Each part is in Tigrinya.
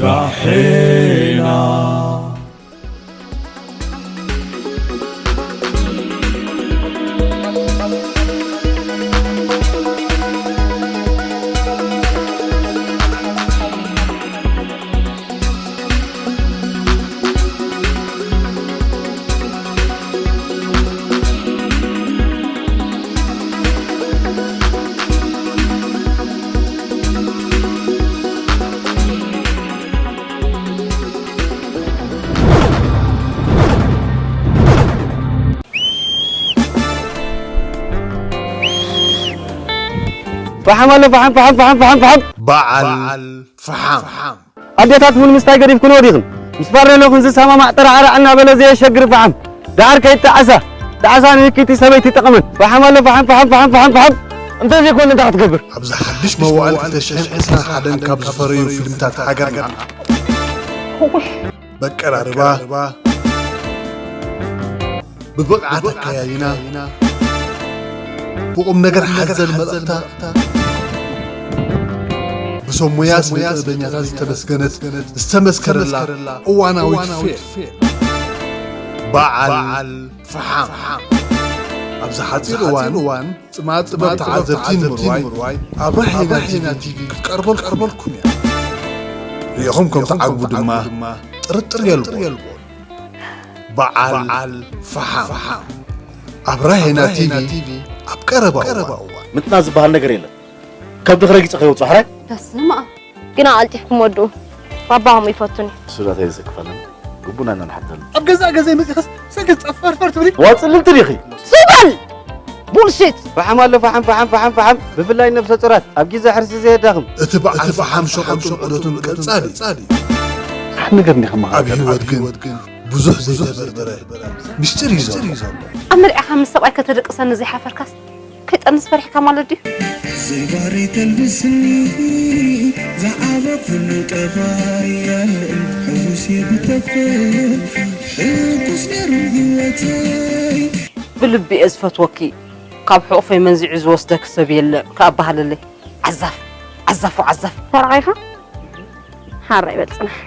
ራሄና። ፈሓም ኣሎ፣ ፈሓም፣ ፈሓም፣ ፈሓም፣ ፈሓም፣ ፈሓም። በዓል ፈሓም። ኣዴታት እውን ምስታይ ገዲፍክን ወዲኽን። ምስ ፋሬሎኽን ዝሰማማዕ ጥራዕራዕ እናበለ ዘየሸግር ፈሓም። ደሓር ከይጠዓሳ፣ ጣዕሳ ንህክይቲ ሰበይቲ ጠቐመን። ፈሓም ኣሎ፣ ፈሓም፣ ፈሓም፣ ፈሓም፣ ፈሓም፣ ፈሓም። እንተዘይኮነ እንታይ ክትገብር? ኣብዚ ሓድሽ መዋእል ክልተ ሽሕን ዕስራን ሓደን ካብ ዝፈረዩ ፊልምታት ሃገርና። በቀራርባ፣ ብብቕዓት ኣከያይና፣ ብቑም ነገር ሓዘል መልእኽታ፣ ብሰብ ሞያ ስነ ጥበበኛታት ዝተመስገነት፣ ዝተመስከረላ እዋናዊት ፊልም። በዓል ፈሓም። ኣብዚ ሓጺር እዋን ጽማጽ ጥበብ ተዓዘብቲ ንምርዋይ ኣብ ራሄና ቲቪ ክትቀርበልኩም እያ። ሪኢኹም ከም ትዓግቡ ድማ ጥርጥር የልቦን። በዓል ፈሓም ኣብ ራሄና ቲቪ ኣብ ቀረባ እዋን። ምጥና ዝበሃል ነገር የለን። ከብድኺ ረጊጸ ከየውጽኦ ሕራይ። በስመ ኣብ። ግና ቀልጢፍኩም ወድኡ። ባባ ከምኡ ይፈቱን እዩ። እሱ ዳታ የዘክፈለን። ግቡና ኢና ንሓተሉ። ኣብ ገዛእ ገዛይ መጺእኽስ ሰገዝ ጸፈርፈር ትብሊ? ዋጽልልቲ ዲኺ? ሱበል! ቡልሺት! ፈሓም ኣሎ፣ ፈሓም፣ ፈሓም፣ ፈሓም፣ ፈሓም። ብፍላይ ነብሰ ጹራት ኣብ ግዜ ሕርሲ ዘየዳኽም። እቲ በዓል ፈሓም ሸቐል ሸቐሎትን ቀጻሊ። ሓደ ነገር እንዲኻ መሃር ኣብ ህይወት ግን ብዙሕ ዘይተበርበረ ምስጢር እዩ ዘሎ። ኣብ መርዓኻ ምስ ሰብኣይ ከተደቅሰኒ ዘይሓፈርካስ ከይጠንስ ፈሪሕካ ማለት ድዩ? ዘይባሪ ተልብስኒ ዝዓበኹሉ ጠባይ ሕጉስ የብተፈ ሕጉስ ነይሩ ህይወተይ። ብልቢ እየ ዝፈትወኪ፣ ካብ ሕቑፈይ መንዚዑ ዝወስደኪ ሰብ የለን ክኣ በሃለለይ። ዓዛፍ፣ ዓዛፍ፣ ዓዛፍ። ሰራቒ ኢኻ? ሓራ ይበል ጽናሕ።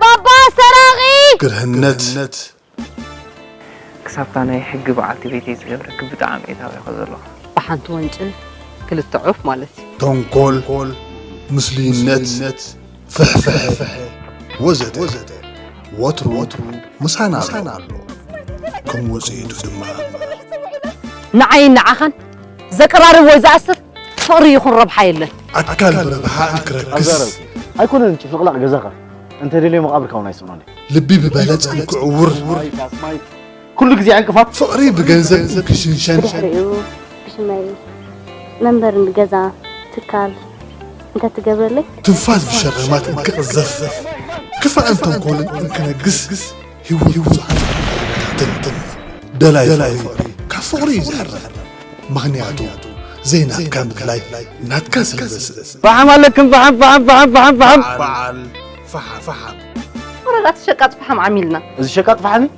ባባ ሰራቒ! ግርህነት። ክሳብታ ናይ ሕጊ በዓልቲ ቤተይ ዝገብረኪ ብጣዕሚ እየ ታቢኸ ዘለኹ። ብሓንቲ ወንጭል ክልተ ዑፍ ማለት እዩ። ተንኮል፣ ምስሉይነት፣ ፍሕፍሕ፣ ወዘተ፣ ወዘተ። ወትሩ፣ ወትሩ ምሳና ኣሎ። ከም ውጽኢቱ ድማ። ንዓይን ንዓኻን ዘቀራርብ ወይ ዝኣስር ፍቕሪ ይኹን ረብሓ የለን። ኣካል ብረብሓ እንክረክስ። ኣይኮነን ጭፍልቕላቕ ገዛኻ። እንተ ደልዮ መቓብርካ እውን ኣይስእኖን እዩ። ልቢ ብበለጽ እንክዕውር። ኩሉ ግዜ ዕንቅፋት። ፍቕሪ ብገንዘብ እንክሽንሸን። ብድሕሪኡ ብሽመይ መንበሪ ገዛ ትካል እንተትገብረለይ። ትንፋስ ብሸረማት እንክቕዘፍ። ክፋእን ተንኮልን እንክነግስ። ህይወት ብዙሓት ተንትን። ደላይ ፍቕሪ ካብ ፍቕሪ እዩ ዝሕረድ። ምኽንያቱ ዘይናትካ ምድላይ ናትካ ስለ ዘስእን። ፈሓም ኣለክን፣ ፈሓም፣ ፈሓም፣ ፈሓም፣ ፈሓም፣ ፈሓም። በዓል ፈሓም፣ ፈሓም። ወረዳ እቲ ሸቃጥ ፈሓም ዓሚልና። እዚ ሸቃጥ ፈሓም እዩ?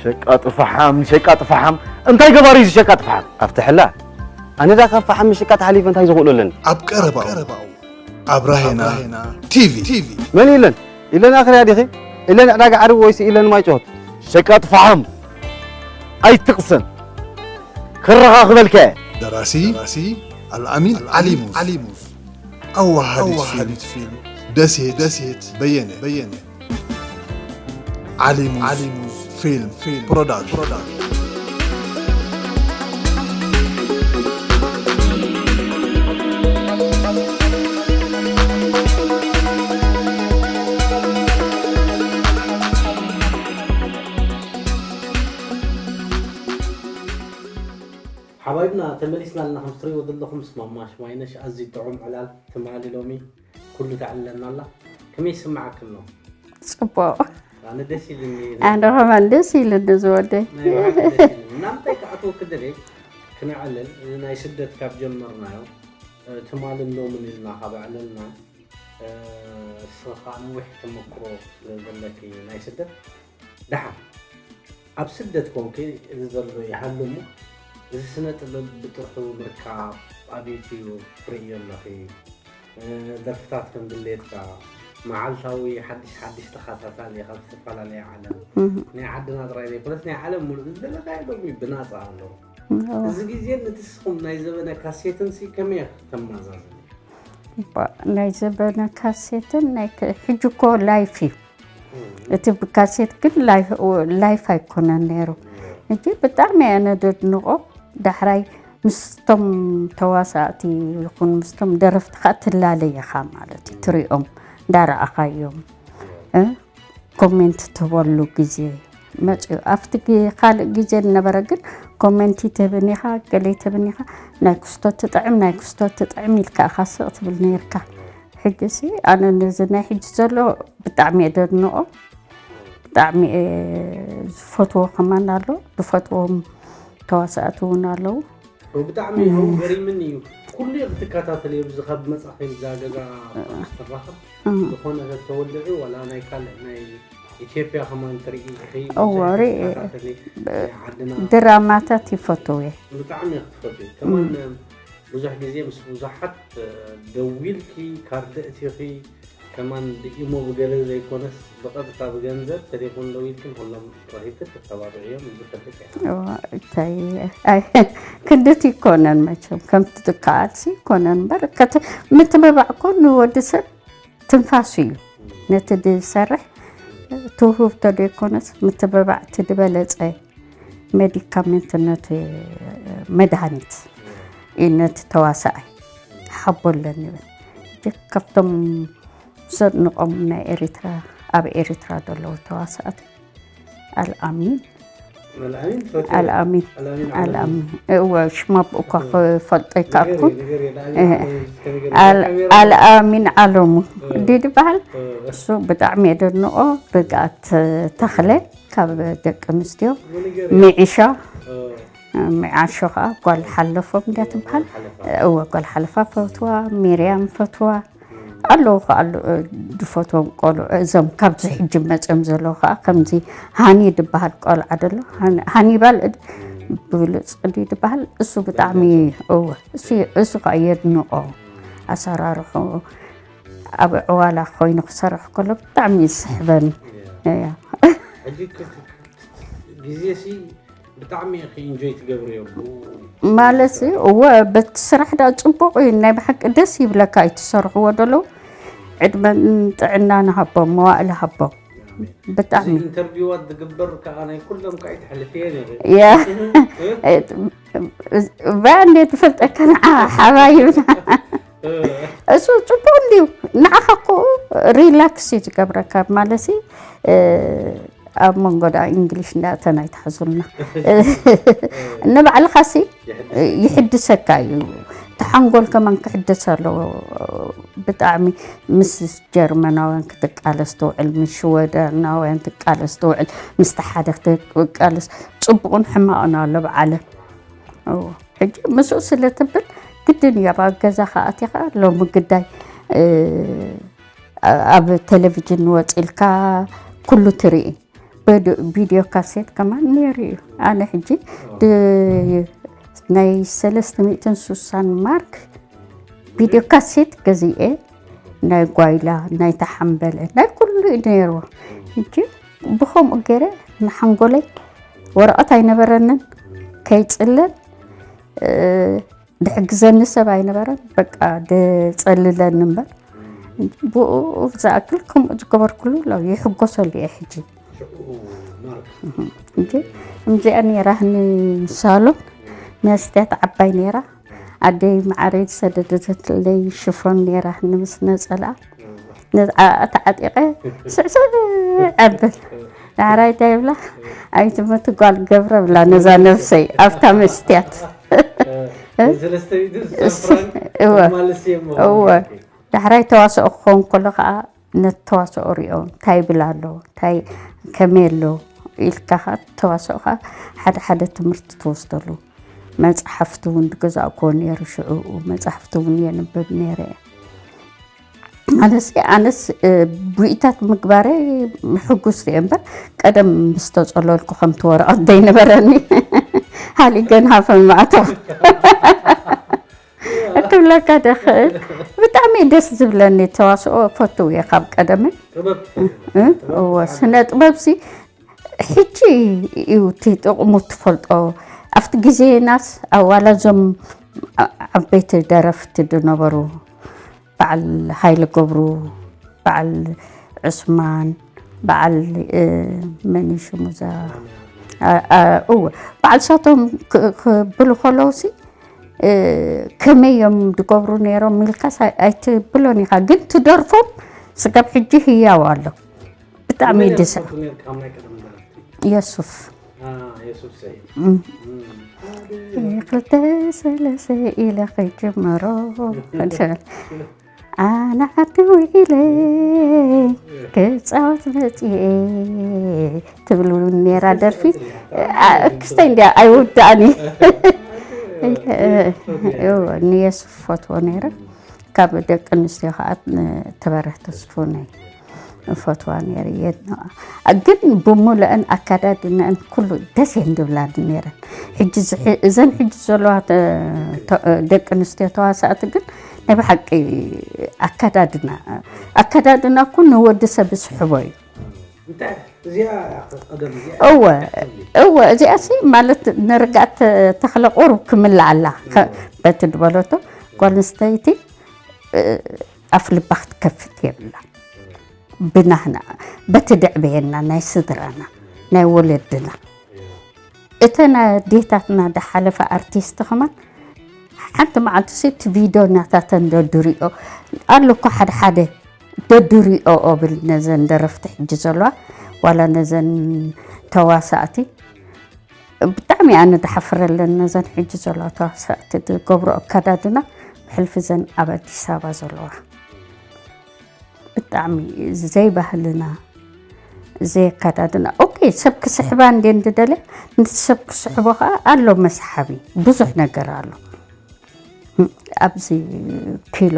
ሸቃጥ ፈሓም፣ ሸቃጥ ፈሓም። እንታይ ገባሪ እዩ እዚ ሸቃጥ ፈሓም? ኣብቲ ሕላ፣ ኣነ ዳ ካብ ፈሓም ምሽቃጥ ሓሊፈ እንታይ ዝኽእሎ ኣለኒ? ኣብ ቀረባኡ፣ ኣብ ራሄና ቲቪ። መን ኢለን? ኢለን ኣኽርያ ዲኺ? ኢለን ዕዳጋ ዓርቢ ወይስ ኢለን ማይ ጨወት? ሸቃጥ ፈሓም። ኣይትቕሰን። ክረኻኽበልካ እየ። ደራሲ፣ ደራሲ ኣልኣሚን ዓሊሙዝ። ዓሊሙዝ። ኣዋሃዲት፣ ኣዋሃዲት ፊልም፣ ፊልም፣ ደሴት፣ ደሴት በየነ፣ በየነ። ዓሊሙዝ፣ ዓሊሙዝ ፊልም፣ ፊልም ፕሮዳክሽን። ሓባይብና ተመሊስና ኣለና። ከም ትሪእዎ ዘለኹም ምስ ማማ ሽማይነሽ ኣዝዩ ጥዑም ዕላል ትማሊ ሎሚ ኩሉ ተዕልለና ኣላ። ከመይ ይስምዓክን ኣሎ? ጽቡቕ። ኣነ ደስ ኢሉኒ። ኣነ ከማን ደስ ኢሉኒ ዝወደይ። ናይ ብሓቂ ደስ ኢሉኒ። ናምንታይ ክኣትወኪ ደልየ ክነዕልል፣ እዚ ናይ ስደት ካብ ጀመርናዮ፣ እ፣ ትማልን ሎምን ኢልና ካብ ኣዕለልና፣ እ፣ እስኺ ከኣ ነዊሕ ተመክሮ ስለ ዘለኪ ናይ ስደት፣ ደሓን ኣብ ስደት ኮንኪ እዚ ዘሎ ይሃሉ እሞ፣ እዚ ስነ ጥበብ ብጥርሑ ምርካብ ኣብ ዩትዩብ ትርእዮ ኣለኺ። ደርፍታት ከም ድሌትካ መዓልታዊ ሓድሽ ሓድሽ ተኸታታሊ ካብ ዝተፈላለየ ዓለም ናይ ዓድና ጥራይ ዘይኮነስ ናይ ዓለም ሙሉእ ዝደለኻዮ ሎሚ ብናፃ ኣሎ። እዚ ግዜ ንትስኹም ናይ ዘበነ ካሴትንሲ ከመይ ተማዛዝን? ናይ ዘበነ ካሴትን ናይ ሕጂ እኮ ላይፍ እዩ። እቲ ብካሴት ግን ላይፍ ኣይኮነን ነይሩ። እጂ ብጣዕሚ ኣነ ደድንቆ። ዳሕራይ ምስቶም ተዋሳእቲ ይኹን ምስቶም ደረፍቲ ከዓ ትላለይ ኢኻ ማለት እዩ። ትሪኦም እንዳረኣኻዮም ኮሜንት ትህበሉ ግዜ መፅዩ። ኣብቲ ካልእ ግዜ ዝነበረ ግን ኮሜንት ትህብን ኢኻ፣ ገለ ትህብን ኢኻ፣ ናይ ክስቶ ትጥዕም፣ ናይ ክስቶ ትጥዕም ኢልካ ኢኻ ስቕ ትብል ነይርካ። ሕጂ ሲ ኣነ ነዚ ናይ ሕጂ ዘሎ ብጣዕሚ እየ ደድንቆ። ብጣዕሚ እየ ዝፈትዎ ከማን ኣሎ፣ ዝፈትዎም ተዋሳእቲ እውን ኣለዉ። ብጣዕሚ ውን ገሪምኒ እዩ። ኩሉ እየ ክትከታተል እየ ብዚ ካብ መጻኺ ብዛ ገዛ ዝተራኸብ ዝኾነ ተተወልዑ ዋላ ናይ ካልእ ናይ ኢትዮጵያ ከማን ትርኢ ኢኺ እወ ርኢ ዓድና ድራማታት ይፈትው እየ። ብጣዕሚ እየ ክትፈትው ከማን ብዙሕ ግዜ ምስ ብዙሓት ደዊልኪ ካርድ እቲኺ ከማን ብኢሞ ብገለ ዘይኮነስ ብቐጥታ ብገንዘብ ቴሌፎን ደዊልኪ ንኹሎም ረኺብኪ ተተባብዕዮም ዝፈልጥ እየ። እዋ፣ እንታይ ኣይ፣ ክንድቲ ይኮነን መቸም ከምቲ ትከኣልሲ ይኮነን እምበር ከት- ምትብባዕ እኮ ንወዲ ሰብ ትንፋሱ እዩ። ነቲ ዝሰርሕ ትውህብቶ ዘይኮነስ ምትብባዕ እቲ ዝበለፀ ሜዲካሜንት ነቲ መድሃኒት እዩ ነቲ ተዋሳኣይ ሓቦ ኣለኒ ይብል። እጅግ ካብቶም ዘድንቆም ናይ ኤሪትራ ኣብ ኤሪትራ ዘለዉ ተዋሳእቲ ኣልኣሚን ኣልኣሚን ትፈትዮ? ኣልኣሚን ኣልኣሚን ኣልኣሚን እወ ሽማ ብኡ እኳ ክፈልጦ ይከኣልኩ ንገሪ፣ ንገሪ፣ ኣልኣሚን ዓለም እስከ ንገሪ። ካሜራ ኣልኣሚን ዓለሙ እ። ድዩ ዝበሃል እ፣ እሱ ብጣዕሚ የደንቆ። ርግኣት ተኽለ ካብ ደቂ ኣንስትዮ ንገሪ። ሚዒሻ እ፣ ሚዓሾ ከዓ ጓል ሓለፎም እንድያ ትበሃል። ሓለፋ። እወ ጓል ሓለፋ ፈትዋ፣ ሚርያም ፈትዋ ኣለዉ ከዓ ኣለዉ፣ እ፣ ዝፈትዎም ቆልዑ እዞም ካብዚ ሕጂ መፅኦም ዘለዉ ከዓ ከምዚ ሃኒ ዝበሃል ቆልዓ ደሎ ሃኒ- ሃኒባል እ- ብሉፅ ድዩ ዝበሃል እሱ ብጣዕሚ እወ እሱ እሱ ከዓ የድንቆ ኣሰራርሑ ኣብ ዕዋላ ኮይኑ ክሰርሕ ከሎ ብጣዕሚ ይስሕበኒ እያ። ሕጂ ክ- ክ- ክ- ግዜ ሲ ብጣዕሚ ኢኺ ኢንጆይ ትገብርዮ ብኡ ማለት እወ በቲ ስራሕ ዳ ፅቡቅ እዩ ናይ ብሓቂ ደስ ይብለካ እዩ ትሰርሕዎ ደለዉ ዕድመን ጥዕና ንሃቦም መዋእል ሃቦም ብጣዕሚ ኢንተርቪዋት ዝግበር ከዓ ናይ ኩሎም ከዓ ይትሕልፍየ ነይሩ ያ ባንዴ ትፈልጠካ ንዓ ሓባይብና እሱ ፅቡቅ እንድዩ ንዓኻ እኮ ሪላክስ እዩ ዝገብረካ ማለት ኣብ መንጎ ዳ እንግሊሽ እንዳእተና ይትሓዙልና ንባዕልኻ ሲ ይሕድሰካ እዩ ተሓንጎል ከማን ክሕደስ ኣለዎ ብጣዕሚ ምስ ጀርመናውያን ክትቃለስ ትውዕል ምስ ሽወደናውያን ትቃለስ ትውዕል ምስቲ ሓደ ክትቃለስ ፅቡቕን ሕማቕን ኣሎ ብዓለም ሕጂ ምስኡ ስለ ትብል ግድን እዩ ኣብ ገዛኻ ኣቲኻ ሎሚ ግዳይ ኣብ ቴሌቪዥን ወፂልካ ኩሉ ትርኢ ቪድዮ ካሴት ከማን ነይሩ እዩ ኣነ ሕጂ ናይ ሰለስተ ሚእትን ሱሳን ማርክ ቪድዮ ካሴት ገዚኤ ናይ ጓይላ ናይ ተሓምበለ ናይ ኩሉ እዩ ነይርዎ ሕጂ ብኸምኡ ገይረ ንሓንጎለይ ወረቐት ኣይነበረንን ከይፅለል ድሕግዘኒ ሰብ ኣይነበረን በቃ ድፀልለኒ እምበር ብኡ ዝኣክል ከምኡ ዝገበርኩሉ ለው ይሕጎሰሉ እየ ሕጂ እንጂ እምዚኣ ነይራህኒ ሳሎን መስትያት ዓባይ ነይራ ኣደይ መዓረይ ዝሰደደትለይ ሽፎን ነይራህኒ ምስ ነፀላ ነዝዓ ተዓጢቐ ስዕስዕ ዕብል ዳሕራይ እንታይ ይብላ ኣይትመቲ ጓል ገብረ ብላ ነዛ ነብሰይ ኣብታ መስትያት እወ ዳሕራይ ተዋስኦ ክኸውን ከሎ ከዓ ነቲ ተዋስኦ ሪኦ እንታይ ይብል ኣሎ እንታይ ከመይ ኣሎ ኢልካ ከዓ ተዋስኦ ከዓ ሓደ ሓደ ትምህርቲ ትወስደሉ መፅሓፍቲ እውን ዝገዛእክዎ ነይሩ ሽዑ መፅሓፍቲ እውን የንብብ ነይረ ኣነስ ኣነስ ብኢታት ምግባረ ሕጉስ እየ እምበር ቀደም ምስ ተፀለልኩ ከምቲ ወረቐት ዘይነበረኒ ሃሊገን ሃፈ ማእተው ከም ክብለካ ደኽእል። ብጣዕሚ ደስ ዝብለኒ ተዋስኦ ፈትው እየ ካብ ቀደመ። እ? እወ፣ ስነ ጥበብሲ ሕጂ እዩ እቲ ጥቕሙ ትፈልጦ። ኣብቲ ግዜናስ ኣዋላ እዞም ዓ-፣ ዓበይቲ ደረፍቲ ዝነበሩ በዓል ሃይለ ገብሩ፣ በዓል ዑስማን፣ በዓል፣ እ፣ መን እዩ ሽሙ እዛ? ኣ-፣ ኣ-፣ እወ፣ በዓል ሳቶም ክ-፣ ክብሉ ከለውሲ፣ እ፣ ከመይ እዮም ዝገብሩ ነይሮም ኢልካስ ኣይ-፣ ኣይትብሎን ኢኻ። ግን ትደርፎም ስጋብ ሕጂ ህያው ኣሎ። ብጣዕሚ መን እዮም ደስ ትፈትዉ ነይርካ ካብ ናይ ቀደም ደረፍቲ? የሱፍ። አ፣ የሱፍ ሰይ። እም። እም። ክልተ ሰለሰ ኢለ ክጅምሮ። ኣነ ዓዲ ውዒለ ክጻወት መጽኤ ትብል እውን ነይራ ደርፊ። አ፣ ክስታይ እንድያ ኣይውዳእን እዩ። እወ፣ ንየሱፍ ፈትዎ ነይረ። ካብ ደቂ ኣንስትዮ ከዓ ን-፣ ትበርህ ተስፉ ናይ እፈትዋ ነይረ። የድንቓ። ግን ብምሉአን ኣከዳድነአን ኩሉ ደስ እየን ዝብላኒ ነይረን። ሕጂ ዝሕ-፣ እዘን ሕጂ ዘለዋ ተ-፣ ተ-፣ ደቂ ኣንስትዮ ተዋሳእቲ ግን ናይ ብሓቂ ኣከዳድና፣ ኣከዳድና እኮ ንወዲ ሰብ ዝስሕቦ እዩ። እንታይ እዚኣ ቀደም እዚኣ እወ፣ እንታይ ትብሊ? እወ፣ እዚኣሲ ማለት ንርግኣት ተኽለ ቁሩብ ክምልኣላ ከ-፣ እወ። በቲ ዝበለቶ ጓል ኣንስተይቲ፣ እ፣ ኣፍ ልባ ክትከፍት የብላ። ብናህና፣ በቲ ድዕበየና ናይ ስድራና፣ ናይ ወለድና። እተን ኣዴታትና ዝሓለፋ ኣርቲስት ከማን ሓንቲ መዓልቲ ሲ እቲ ቪድዮ ናታተን ደድሪኦ ኣሎ እኮ ሓደ ሓደ ደድሪኦ ብል ነዘን ደረፍቲ ሕጂ ዘለዋ ዋላ ነዘን ተዋሳእቲ ብጣዕሚ ኣነ ዝሓፍረለን ነዘን ሕጂ ዘለዋ ተዋሳእቲ ዝገብሮ ኣከዳድና ብሕልፊ ዘን ኣብ ኣዲስ ኣበባ ዘለዋ ብጣዕሚ ዘይባህልና፣ ዘየከዳድና። ኦኬ፣ ሰብ ክስሕባ እንዴ እንድደለ፣ ምስ ሰብ ክስሕቦ ኸዓ ኣሎ መስሓቢ፣ ብዙሕ ነገር ኣሎ። ኣብዚ ኪሎ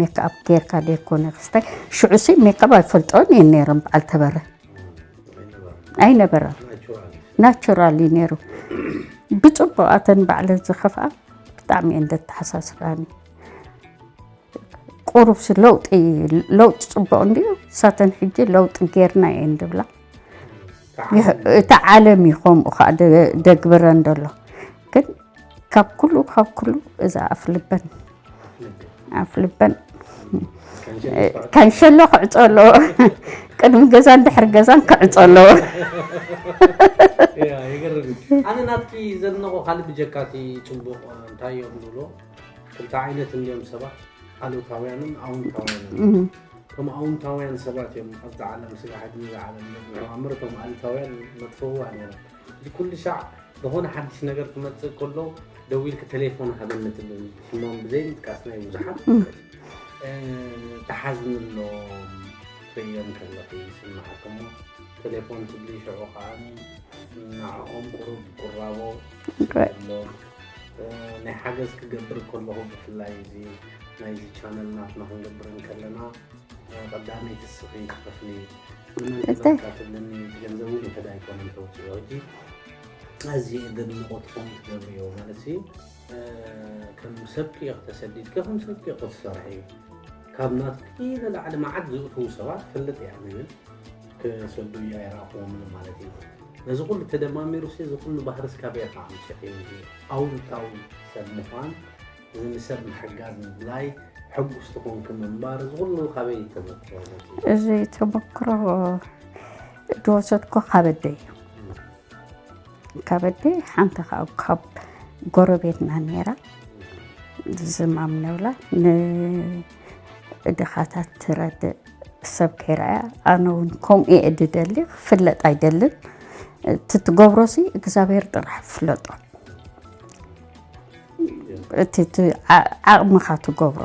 ሜክኣፕ ጌርካ ደይኮነ ክስታይ፣ ሽዑሲ ሜክኣፕ ኣይፈልጦን እየን ነይረን በዓል ተበረ። ኣይነበረን። ናቹራል እዩ ነይሩ። ብፅቡቕ ኣተን ባዕለን ዝኸፍኣ ብጣዕሚ እየን ዘተሓሳስባኒ። ቁሩብሲ ለውጢ፣ ለውጢ ጽቡቕ እንድዩ። ሳተን ሕጂ ለውጢ ጌርና እየን ዝብላ። ይህ-፣ እቲ ዓለም እዩ ከምኡ ኸኣ ደ-፣ ደግብረን ዘሎ። ግን ካብ ኩሉ፣ ካብ ኩሉ እዛ ኣፍ ልበን፣ ኣፍ ልበን፣ ካንሸሎ ክዕጾ ኣለዎ። ቅድሚ ገዛን ድሕሪ ገዛን ክዕጾ ኣለዎ። ያ፣ ይገርም እዩ። ኣነ ናትኪ ዘድንቖ ካልእ ብጀካቲ ጽቡቕ እንታይ እዮም ዝብሎ? ክልተ ዓይነት እንድዮም ሰባት፣ ኣሉታውያንን ኣውንታውያንን። እም። እቶም ኣውንታውያን ሰባት እዮም ኣብዛ ዓለም ስጋዕ ሕጂ ነዛ ዓለም ዘብርሁ እምበር፣ እቶም ኣሉታውያን መጥፍእዋ ነይሮም። እዚ ኩሉ ሻዕ ዝኾነ ሓድሽ ነገር ክመጽእ ከሎ፣ ደዊልኪ ቴሌፎን ሃበኒ ትብል፣ ሽሞም ብዘይ ምጥቃስ ናይ ብዙሓት፣ እም። እ፣ ትሓዝንሎም ትርእዮም ከለኺ ይስምዓኪ እሞ፣ ቴሌፎን ትብሊ፣ ሽዑ ከኣ ንዕኦም ቁሩብ ቁራቦ ኦኬ። ትስእሎም። እ፣ ናይ ሓገዝ ክገብር ከለኹ፣ ብፍላይ እዚ ናይዚ ቻነል ናትና ክንገብር እንከለና፣ እ፣ ቀዳመይቲ እስኺ ትኸፍሊ። ንመን እንታይ? ክበካ ትብልኒ፣ እቲ ገንዘብ እውን ውሑድ ኣይኮነን ተውፅኦ። ሕጂ ኣዝየ ዘድንቖ ትኾኑ ትገብርዮ ማለት እዩ። እ፣ ከም ሰብኪ ኢኺ ተሰዲድኪ፣ ከም ሰብኪ ኢኺ ትሰርሒ። ካብ ናትኪ ንላዕሊ መዓት ዝእትዉ ሰባት ፈልጥ እያ ንብል። ክሰዱ እያ ኣይረኣኽዎምን ማለት እዩ። ነዚ ኩሉ ተደማሚሩ ሲ፣ እዚ ኩሉ ባህርስ ካበይ ኢኻ ኣምፂእኽዮ? እዚ ኣውንታዊ ሰብ ምዃን፣ እዚ ንሰብ ምሕጋዝ ምድላይ፣ ሕጉስቲ ኮንኪ ምንባር፣ እዚ ኩሉ ካበይ ተመክሮ መፂኡ? እዚ ተመክሮ ዝወሰድኩ ካብ ኣደይ እዩ። እም። ካብ ኣደይ ሓንቲ ካብ፣ ካብ ጎረቤትና ነይራ፣ ዝማም ንብላ፣ ንድኻታት ትረድእ ሰብ ከይረኣያ፣ ኣነ እውን ከምኡ እየ ድደሊ፣ ክፍለጥ ኣይደልን። እቲ ትገብሮሲ እግዚኣብሔር ጥራሕ ይፍለጦ። እቲ፣ እቲ ዓ-፣ ዓቕምኻ ትገብሮ።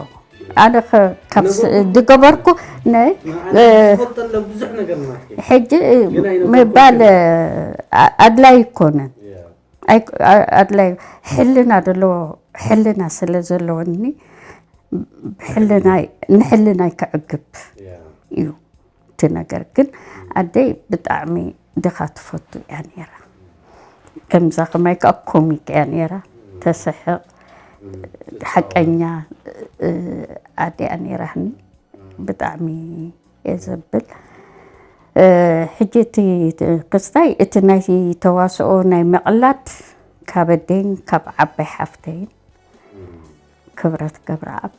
ኣነ ኸ-፣ ካብ ስ-፣ ዝገበርኩ ነ-፣ ንኣነ እ፣ ዝፈልጠለ ብዙሕ ነገር ናትኪ። ሕጂ ግን ኣይነገርኩ ምባል፣ ግን። እ፣ ኣ-፣ ኣድላይ ኣይኮነን። ያ። ኣይ-፣ ኣ-፣ ኣድላይ ሕልና ዘለዎ፣ ሕልና ስለ ዘለወኒ፣ ሕልናይ፣ ንሕልናይ ከዕግብ ያ። እዩ። እቲ ነገር ግን ኣደይ ብጣዕሚ ድኻ ትፈቱ እያ ነይራ። ከምዛ ከማይ ከኣ ኮሚክ እያ ነይራ። ተስሕቕ፣ ሓቀኛ ኣዲኣ ነይራህኒ። ብጣዕሚ እየ ዘብል። ሕጂ እቲ ክስታይ እቲ ናይ ተዋስኦ ናይ ምቕላድ ካብ ኣደይን ካብ ዓባይ ሓፍተይን ክብረት ገብረኣብ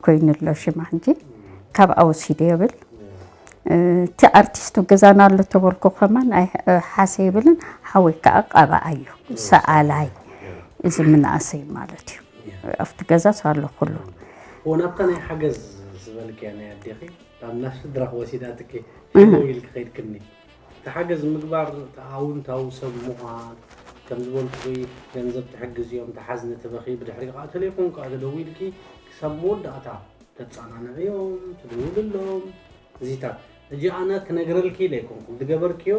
ኮይኑ ኣሎ ሽማ ሕጂ ካብ ኣውሲድ የብል። እቲ ኣርቲስቱ ገዛና ኣሎ ተበልኩ ከማን ሓሰ ይብልን ሓወይ ከዓ ቀባኣ እዩ ሰኣላይ እዚ ምንኣሰይ ማለት እዩ። ኣብቲ ገዛስ ኣሎ ኩሉ። ናብታ ናይ ሓገዝ ዝበልክያ ናይ ኣዴኺ ናብ ናብ ስድራ ወሲዳትኪ ሽሞ ኢልክ ከይድክኒ እቲ ሓገዝ ምግባር ኣውንታዊ ሰብ ምዃን ከም ዝበልኩ ገንዘብ ትሕግዝዮም ትሓዝኒ ትበኺ ብድሕሪ ከዓ ቴሌፎን ከዓ ተደዊልኪ ክሳብ መወዳእታ ተፃናንዕዮም ትድውልሎም እዚታት እጂ ኣነ ክነግረልኪ ኢለ ኣይኮንኩም ዝገበርክዮ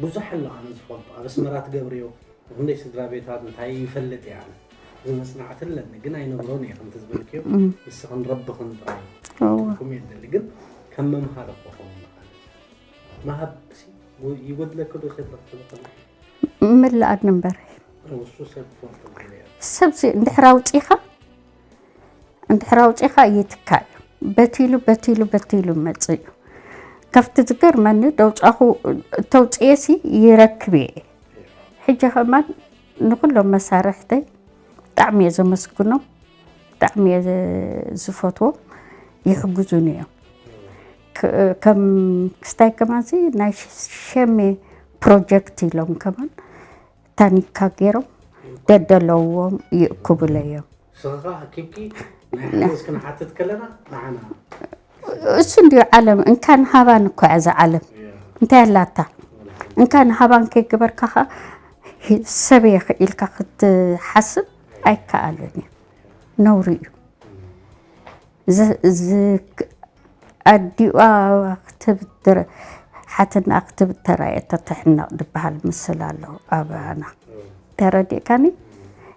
ብዙሕ ኣሎ ኣነ ዝፈልጦ ኣብ ኣስመራ ትገብርዮ ንክንደይ ስድራ ቤታት እንታይ ይፈልጥ እየ ኣነ እዚ መፅናዕቲ ኣለኒ ግን ኣይነግሮን እየ ከምቲ ዝበልክዮ ንስኽን ረብኽን ጥራይ ኩም የደሊ ግን ከም መምሃሪ ክኸውን ማለት መሃብ ይጎድለኪ ዶ ከይትረክቢ ከለኪ ምልኣድ ንበር ውሱ ሰብ ክፈልጦ ገለ እየ ሰብዚ እንድሕር ኣውፂኻ እንድሕር ኣውፂኻ ይትካ እዩ በቲሉ በቲሉ በቲሉ መፅእ እዩ ካብቲ ዝገርመኒ ደውፃኹ ተውፅኤሲ ይረክብ እየ ሕጂ ከማን ንኩሎም መሳርሕተይ ብጣዕሚ እየ ዘመስግኖም ብጣዕሚ እየ ዝፈትዎም ይሕግዙን እዮም ከም ክስታይ ከማንሲ ናይ ሸሜ ፕሮጀክት ኢሎም ከማን ታኒካ ገይሮም ደደለውዎም ይእክቡለዮም ስኻ ኣኪብኪ ናይ ሓገዝ ክንሓትት ከለና ንዓና እሱ እንዲዩ ዓለም እንካን ሃባን እኮ እያ እዛ ዓለም እንታይ ኣላታ እንካን ሃባን ከይገበርካ ኸ ሰብ እየ ኢልካ ክትሓስብ ኣይከኣልን እዩ ነውሪ እዩ ኣዲዋ ክትብትር ሓትና ክትብተራ እያ ተተሕነቕ ዝበሃል ምስል ኣሎ ኣባና ተረዲእካኒ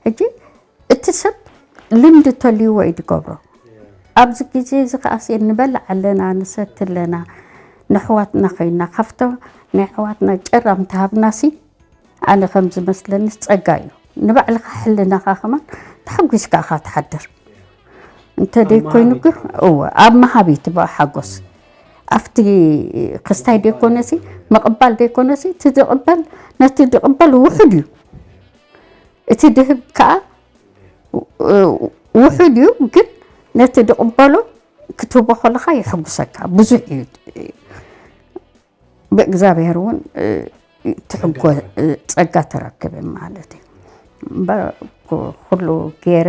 ሕጂ እቲ ሰብ ልምዲ ተልይዎ እዩ ዝገብሮ ኣብዚ ግዜ እዚ ከኣሲ ንበልዕ ኣለና ንሰቲ ኣለና ንሕዋትና ኮይና ካብቶም ናይ ሕዋትና ጨራም ተሃብናሲ ኣነ ከም ዝመስለኒ ጸጋ እዩ ንባዕልኻ ሕልናኻ ከማን ተሓጒስካ ኢኻ ትሓድር እንተ ደይኮይኑ ግን እወ ኣብ መሃብ እዩ ትበ ሓጎስ ኣብቲ ክስታይ ደይኮነሲ ምቕባል ደይኮነሲ እቲ ዝቕበል ነቲ ዝቕበል ውሑድ እዩ እቲ ድህብ ከዓ ውሑድ እዩ ግን ነቲ ዝቕበሎ ክትህቦ ከለኻ የሐጉሰካ ብዙሕ እዩ ብእግዚኣብሔር እውን ትሕጎ ጸጋ ትረክብ ማለት እዩ እምበር ኩሉ ገይረ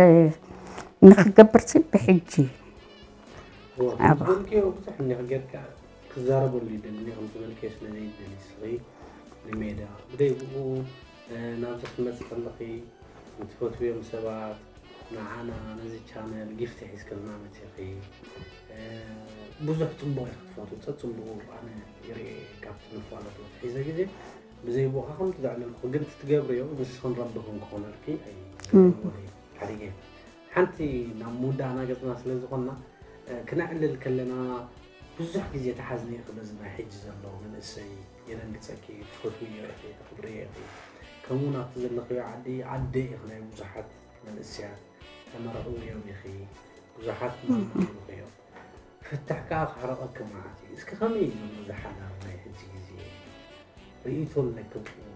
ንክገብር ሲ ብሕጂ ዝበልክዮ ብዙሕ እኒኽ ጌርካ ክዛረበሉ ይደሊ ከም ዝበልክዮ ስለ ዘይደሊ ስኺ ንሜዳ ብደይ ብኡ ናብዚ ክትመፅእ ከለኺ ንትፈትውዮም ሰባት ንዓና ነዚ ቻነል ጊፍቲ ሒዝክልና መፂኺ ብዙሕ ፅቡቕ ኢኺ ትፈትው ፀፅቡቑ ኣነ ይርኤ ካብቲ መፋለጢ ሒዘ ግዜ ብዘይ ብኡኻ ከምቲ ዘዕለልኩ ግን ትትገብርዮ ንስኽን ረብኽን ክኾነልኪ ኣይዘለኒ ሓደ ጌም ሓንቲ ናብ ምውዳእና ገፅና ስለ ዝኾንና ክነዕልል ከለና ብዙሕ ግዜ ተሓዝኒ ኢኺ በዚ ናይ ሕጂ ዘሎ መንእሰይ የደንግፀኪ ትፈትውዮ ኢኺ ተኽብርዮ ኢኺ ከምኡ ናብቲ ዘለኽዮ ዓዲ ኣደ ኢኺ ናይ ብዙሓት መንእሰያት ተመረቕውዮም ኢኺ ብዙሓት ማማ ኢኺ ፍታሕ ከዓ ክሕረቐኪ መዓት እዩ እስኪ ከመይ እዩ ዘሎ ዝሓዳር ናይ ሕጂ ግዜ ርእይቶ ኣለኪ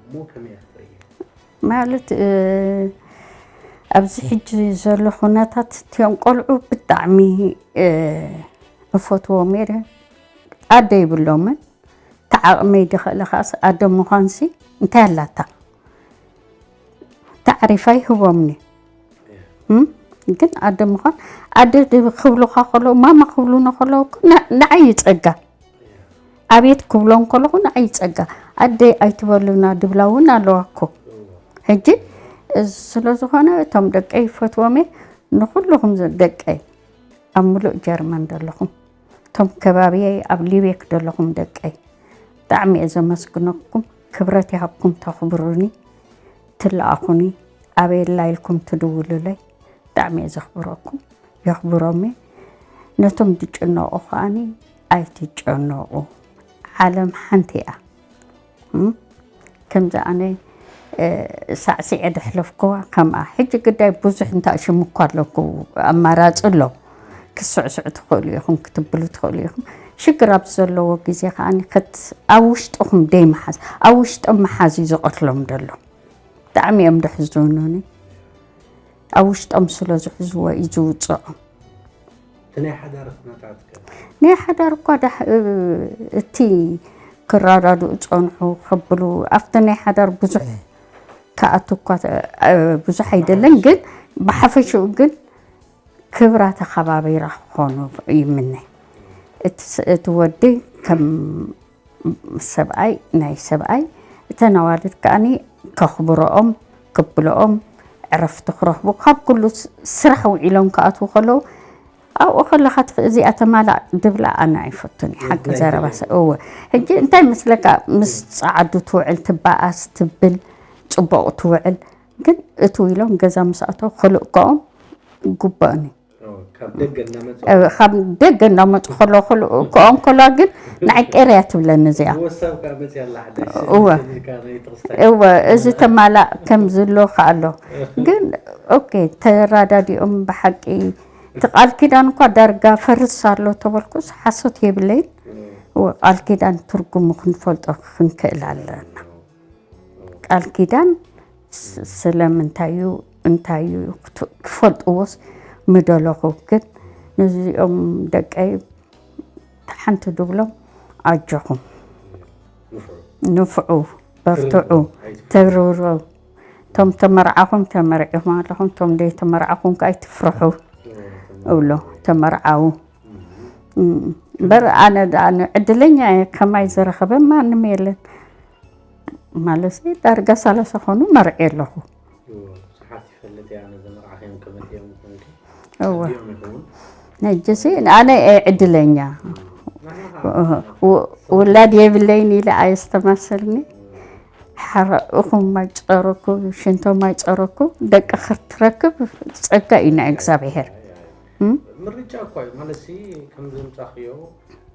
እሞ ከመይ ክትርእዮ ማለት ኣብዚ ሕጂ ዘሎ ኩነታት እትዮም ቆልዑ ብጣዕሚ እፈትዎም እየ ኣደ ይብሎምን ተዓቕመይ ድኽእለ ከዓስ ኣደ ምዃንሲ እንታይ ኣላታ ታዕሪፋ ይህቦምኒ ግን ኣደ ምዃን ኣደ ክብሉኻ ከለዉ ማማ ክብሉና ከለዉ ንዓይ ይፀጋ ኣቤት ክብሎም ከለኹ ንዓይ ይፀጋ ኣደይ ኣይትበሉና ድብላ እውን ኣለዋ እኮ ሕጂ ስለ ዝኾነ እቶም ደቀይ ይፈትዎም እየ ንኩልኹም ደቀይ ኣብ ሙሉእ ጀርመን ዘለኹም እቶም ከባብየይ ኣብ ሊቤክ ዘለኹም ደቀይ ብጣዕሚ እየ ዘመስግነኩም ክብረት ይሃብኩም ተኽብሩኒ ትለኣኹኒ ኣበየላ ኢልኩም ትድውሉለይ ብጣዕሚ እየ ዘኽብረኩም የኽብሮም እየ ነቶም ዝጭነቑ ከዓኒ ኣይትጨነቑ ዓለም ሓንቲ እያ ከምዚ ኣነ ሳዕሲዐ ደሕለፍኩዋ ከምኣ። ሕጂ ግዳይ ብዙሕ እንታ ሽም እኳ ኣለኩ፣ ኣማራፂ ኣሎ። ክስዕስዑ ትኽእሉ ኢኹም፣ ክትብሉ ትኽእሉ ኢኹም። ሽግር ኣብ ዘለዎ ግዜ ከዓኒ ከት-፣ ኣብ ውሽጥኹም ደይ ምሓዝ፣ ኣብ ውሽጦም ምሓዝ እዩ ዝቐትሎም ዘሎ። ብጣዕሚ እዮም ደሕዝኑኒ። ኣብ ውሽጦም ስለ ዝሕዝዎ እዩ ዝውፅዖም። እቲ ናይ ሓዳር ኩነታት ከ? ናይ ሓዳር እኳ ዳሕ-፣ እ-፣ እቲ ክረዳድኡ ጸንሑ ከብሉ፣ ኣብቲ ናይ ሓዳር ብዙሕ ክኣቱ እኳ ተ-፣ እ፣ ብዙሕ ኣይደለን፣ ግን ብሓፈሽኡ ግን ክብራ ተኸባቢራ ክኾኑ ይምነ። እቲ ስ-፣ እቲ ወዲ ከም ሰብኣይ፣ ናይ ሰብኣይ፣ እተን ኣዋልድ ከኣኒ ከኽብረኦም፣ ክብለኦም፣ ዕረፍቲ ክረኽቡ፣ ካብ ኩሉ ስ-፣ ስራሕ ውዒሎም ክኣትዉ ከለዉ፣ ኣብኡ ከለኻ ትኽ-፣ እዚኣ ተማላእ ድብላ ኣነ ኣይፈቱን እየ። ሓቂ ናይ ዘረባ ትግርኛ። ሰ-፣ እወ። ሕጂ እንታይ መስለካ፣ ምስ ጸዓዱ ትውዕል፣ ትበኣስ፣ ትብል፣ ጽቡቕ ትውዕል። ግን እትው ኢሎም ገዛ ምስ ኣተው፣ ክልእከኦም ግቡእን እዩ። ኦ፣ ካብ ደገ እናመጹ? እ፣ ካብ ደገ እናመጹ ከለዉ፣ ክልእከኦም ከለዋ ግን ንዓይ ቅር እያ ትብለኒ እዚኣ። ወሳብ ከኣ መጽያ ኣላ ሓዳሽ እወ። ስእሊ ሰሊልካ ናይ ጥቕስታ። እወ፣ እዚ ተማላእ ከም ዝሎ ከኣሎ። ግን፣ ኦኬ፣ ተራዳዲኦም ብሓቂ፣ እቲ ቃል ኪዳን እኳ ዳርጋ ፈርስ ኣሎ ተበልኩስ ሓሶት የብለይን። እወ፣ ቃል ኪዳን ትርጉሙ ክንፈልጦ ክንክእል ኣለና። ቃል ኪዳን ስ-፣ ስለምንታይ እዩ፣ እንታይ እዩ ክት-፣ ክፈልጥዎስ ምደለኹ። ግን ነዚኦም ደቀይ ሓንቲ ድብሎም፣ ኣጆኹም፣ ንፍዑ። ንፍዑ፣ በርትዑ፣ ትርርቡ፣ ኣይትፍርሑ። ተርርቡ። እቶም ተመርዓኹም ተመርዒኹም ኣለኹም፣ እቶም ደይ ተመርዓኹም ከኣ ኣይትፍርሑ እብሎ፣ ተመርዓዉ። እም፣ እምበር ኣነ ደኣ፣ ኣነ ዕድለኛ እየ፣ ከማይ ዝረኸበ ማንም የለን። ማለት ዳርጋ ሰላሳ ኮኑ መርዒ ኣለኹ። እወ፣ ብዙሓት ይፈልጥ እያ፣ ነዚ መርዓኺ እዮም ከመት እዮም ምዃንኪ እወ። ጸቢቖም ይኸውን። ነጅሲ ኣነ እየ ዕድለኛ። ናናኻ ው-፣ ውላድ የብለይን ኢለ ኣየስተማሰልኒ። ሓራ እኹም ማይ ጸረኩ፣ ሽንቶ ማይ ጸረኩ፣ ደቂ ክትረክብ ጸጋ እዩ ናይ እግዚኣብሔር። እም? ምርጫ እኳ እዩ፣ ማለት ሲ፣ ከም ዘምጻኽዮ፣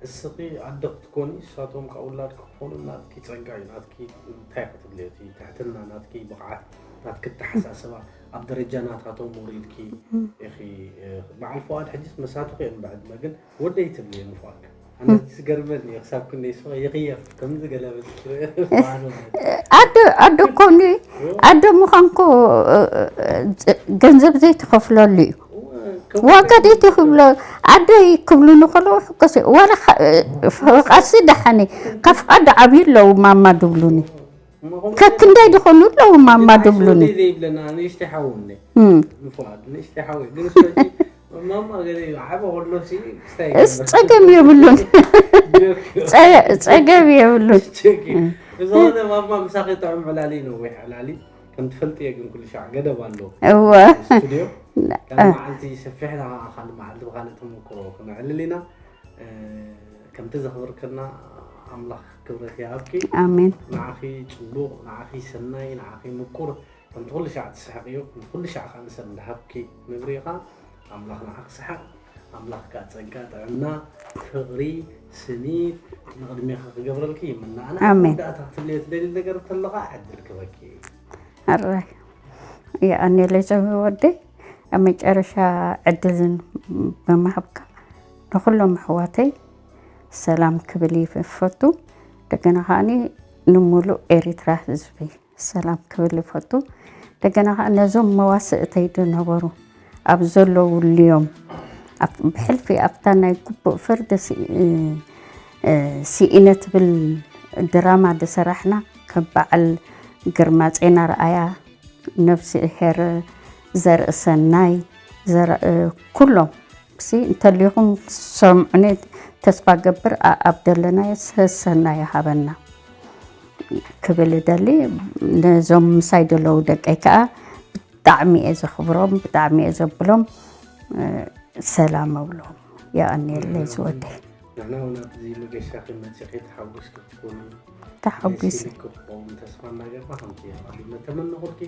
እስኺ ኣደ ክትኮኒ፣ ንሳቶም ከኣ ውላድ ክኾኑ ናትኪ ጸጋ እዩ፣ ናትኪ እንታይ ክትብልዮ፣ እቲ ትሕትና፣ ናትኪ ብቕዓት፣ ናትኪ ኣተሓሳስባ፣ ኣብ ደረጃ ናታቶም ወሪድኪ እም። ኢኺ፣ እ፣ በዓል ፍቓድ ሕጂስ መሳትኹ እዮም ብዕድመ፣ ግን ወደይ ትብልዮ ንፍቓድ። ኣነ ዝገርመኒ እዩ፣ ክሳብ ክንደይ ስቕ ይቕየር፣ ከምዚ ገለ በል ትርኢ። ኣደ፣ ኣደ ኮኒ፣ ኣደ ምዃንኮ፣ እ፣ እ፣ ገንዘብ ዘይትኸፍለሉ እዩ። ዋጋ ደይትኽብሎ፣ ኣደይ ክብሉኒ ከለዉ ሕጎስ እዩ። ዋላ ኸ-፣ ፍቓድሲ ደሓኒ፣ ካብ ፍቓድ ዓብዩ ኣለዉ ማማ ድብሉኒ። ከክንደይ ድኾኑ ኣለዉ ማማ ግን ድብሉኒ። ኣይስወደይ ዘይብለና ንእሽተይ ሓው እኒ። እም። ንፍቓድ፣ ንእሽተይ ሓው እዩ። ግን እሱ ሕጂ ማማ ገለ እዩ። ዓበ ከሎ ሲ ክስታይ እስ ይገብር። ጸገም የብሉን። ጆክ እዩ። ጸ-፣ ጸገም የብሉን። ጆክ እዩ። እም። ብዝኾነ ማማ ምሳኺ ጥዑም ዕላሊ፣ ነዊሕ ዕላሊ። ከም ትፈልጥዮ ግን ኩሉ ሻዕ ገደብ ኣለዎ። እወ። ስቱድዮ ና-፣ ከም እ። መዓልቲ ሰፊሕና ኸዓ ካልእ መዓልቲ ብኻልእ ተመክሮ ክነዕልል ኢና። እ፣ ከምቲ ዘኽበርክና ኣምላኽ ክብረት ይሃብኪ። ኣሜን። ንዓኺ ጽቡቕ፣ ንዓኺ ሰናይ፣ ንዓኺ ምቁር፣ ከምቲ ኩሉ ሻዕ ትስሕቕዮ፣ ከምቲ ኩሉ ሻዕ ኸዓ ንሰብ እንዳሃብኪ ንብሪ ኢኻ። ኣምላኽ ንዓኺ ሰሓቕ፣ ኣምላኽ ከኣ ጸጋ፣ ጥዕና፣ ፍቕሪ፣ ስኒት ንቕድሜኺ ክገብረልኪ ይምነ። ኣነ ኣብ ኣሜን። መወዳእታ ክትብልዮ ትደልዪ ነገር እንተሎ ኸዓ ዕድል ክበኪ እዩ። ኣራይ። የቐንየለይ ዘቢ ወደይ፣ ኣብ መጨረሻ ዕድልን ብምሃብካ ንኹሎም ኣሕዋተይ ሰላም ክብል ይፈቱ። እንደገና ከኣኒ ንምሉእ ኤሪትራ ህዝቢ ሰላም ክብል ይፈቱ። እንደገና ከኣ ነዞም መዋስእተይ ዝነበሩ ኣብ ዘለውልዮም፣ ኣብ፣ ብሕልፊ ኣብታ ናይ ግቡእ ፍርዲ ሲ-፣ እ፣ እ፣ ስኢነ ትብል ድራማ ዝሰራሕና፣ ከም በዓል ግርማጼን ኣርኣያ፣ ነፍስሄር ዘርእሰናይ፣ ዘረ-፣ እ፣ ኩሎም ሲ እንተሊኹም ሰምዑኒ ተስፋ ገብር፣ ኣ-፣ ኣብ ደለናዮ ሰሰናይ ይሃበና ክብል እደሊ። ነዞም ምሳይ ዘለዉ ደቀይ ከኣ ብጣዕሚ እየ ዘኽብሮም፣ ብጣዕሚ እየ ዘብሎም፣ እ፣ ሰላም እብሎም። የቐንየለይ ዝወደይ። ንሕና እውን ኣብዚ መገሻኺ መጺኺ ተሓጒስኪ ክትኮኒ፣ ተሓጒሰ። ደስ ኢልኪ ክኸውን ተስፋ እናገርና፣ ከምቲ ኣቐዲመ ተመነኹልኪ፣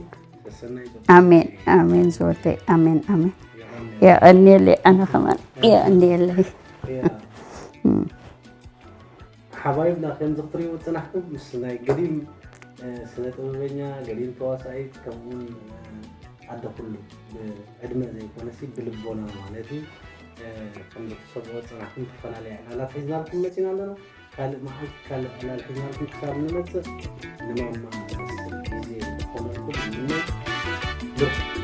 ሰሰናይ ዘብሎ ኣሜን፣ ኣሜን ዝወደይ፣ ኣሜን፣ ኣሜን። የቐንየለይ። የቐንየለይ፣ ኣነ ከማን የቐንየለይ። ያ። እም። ሓባይብና ከምዚ ክትሪእዎ ዝጸናሕኩም ምስ ናይ ገዲም ስነ ጥበበኛ፣ ገሊን ተዋሳኢት፣ ከምኡውን ኣደ ኩሉ፣ ብዕድመ ዘይኮነሲ ብልቦና ማለት እዩ። ከም ዝትሰብኦ ፅናሕኩም ትፈላለያ ዕላላት ሒዝናልኩም መፂና ኣለና። ካልእ መዓልቲ ካልእ ዕላል ሒዝናልኩም ክሳብ ንመፅእ ንማማ ግዜ ዝኾነልኩም ንምነ